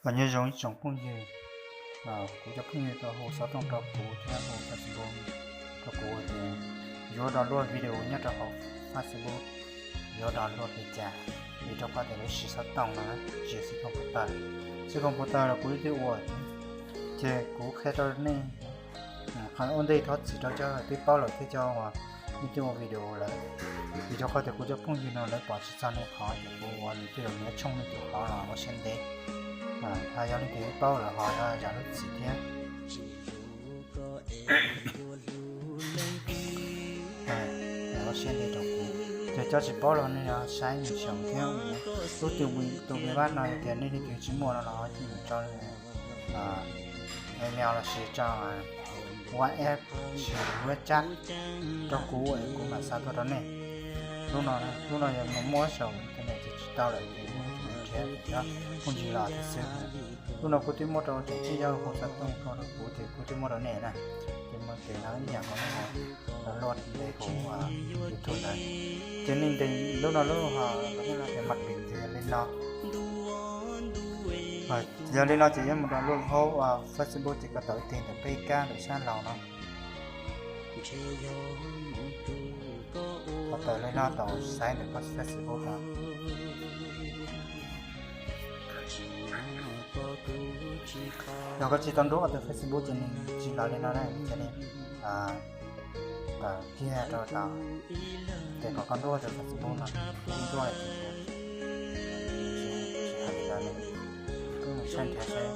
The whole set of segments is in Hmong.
Nyob zoo ib tsoom phooj ywg, kuv cov phooj ywg tau hu xov tooj rau kuv thiab hu Facebook rau kuv tias yuav download video nyob rau hauv Facebook, yuav download li cas, vim rau qhov tias lawv siv xov tooj no, siv xib computer, xib computer los kuv twb ua thiab. Ces kuv qhia rau nej, ua ntej thov txim rau cov twb paub lawm thiab cov uas twb ua video lawm, vim rau qhov tias kuv cov phooj ywg no lawv pom tsis txog nej qhov ces kuv ua nws twb los nws tshooj nej tus qhov los ua siab ntev, ho yog leej twg paub lawm ho zam lub txim thiab. Ua siab ntev rau kuv, ces cov tsis paub los nej yog saib nws xyaum thiab. Lub tus me vab no yog tias nej leej twg tsis muaj no los cia mus tso email los sis tso WhatsApp, sis WeChat rau kuv es kuv mam xa tuaj rau nej. Lub no, lub no yog mus muab saum internet ces tsis tau lawm ces nej nrhiav cov phooj ywg los thiab xwb. Lub no kuv twb muab rau tseem tsis yog hu xov tooj rau kuv ces kuv twb muab rau nej na. Ces muaj tes no ib yam nkaus, download nte hauv YouTube ntawd. Ces nej ntes lub no lub ho los tias mas pim ces yog li no. Yog li no ces yuav mus download hauv Facebook ces koj tau ib teg ntawm peb kab ntawm sab laug no. Ho tawm li no tau xaiv ntawm koj Facebook no. Yog koj tsis tau nrub tus Facebook ces nws tsis los li no na, ces li tawm kiag rau tau, ces kom koj nrub tus Facebook no, nrub ces tsis hais li ntawd li, kuv mus saib nrhiav saib.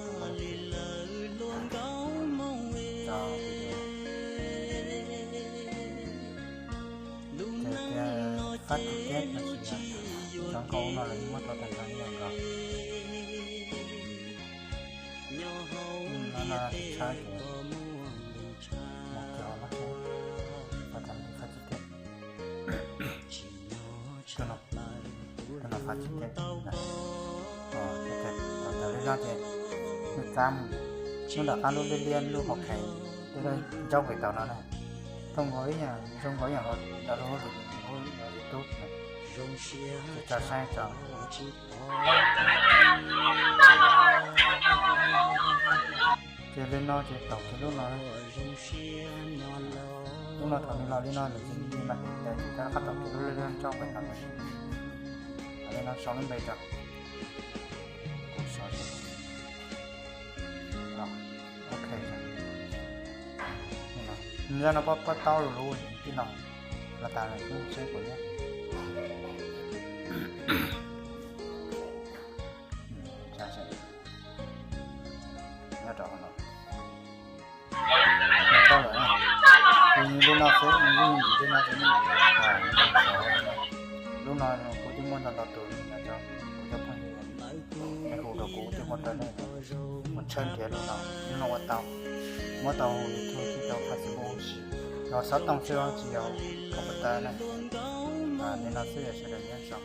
Ces tias fab tsis teb no tsis yog, cov nkauj no lawv muab tau tag nrho ib yam nkaus. No no tshawb ces mus kiag hauv no, fab tsis teb. Tus no fab tsis teb. Thaum tawm li no ces nws txav mus, lub nram qab lub liab liab lub hauv khev, tej zaub pem tau no na. Zoo nkaus ib yam, zoo nkaus ib yam los rau lub YouTube na. Ces tso saib tso. Ces li no ces tau kiag lub no. Lub no thaum nws los li no nws ces nws mam li tawm ces rov qab tau kiag lub liab liab zaub pem tau no. Li no sau lub npe rau. Ok, zaj no pab pab taub lus lub tij laug, los tas lawm kuv saib kuv thiab. Nyob rau no, tau lawm na. Kuv nyob lub no xwb, nws yeej yim li no xwb. Lub no kuv twb muaj ntau ntau tus li no, kuv cov phooj ywg, nej hu rau kuv twb muaj rau nej mus tshawb nrhiav lub no, lub no ua tau, muab tau hu YouTube, tau Facebook, los xov tooj xwb tsis yog computer na. Li no xwb, sawv daws nyob zoo.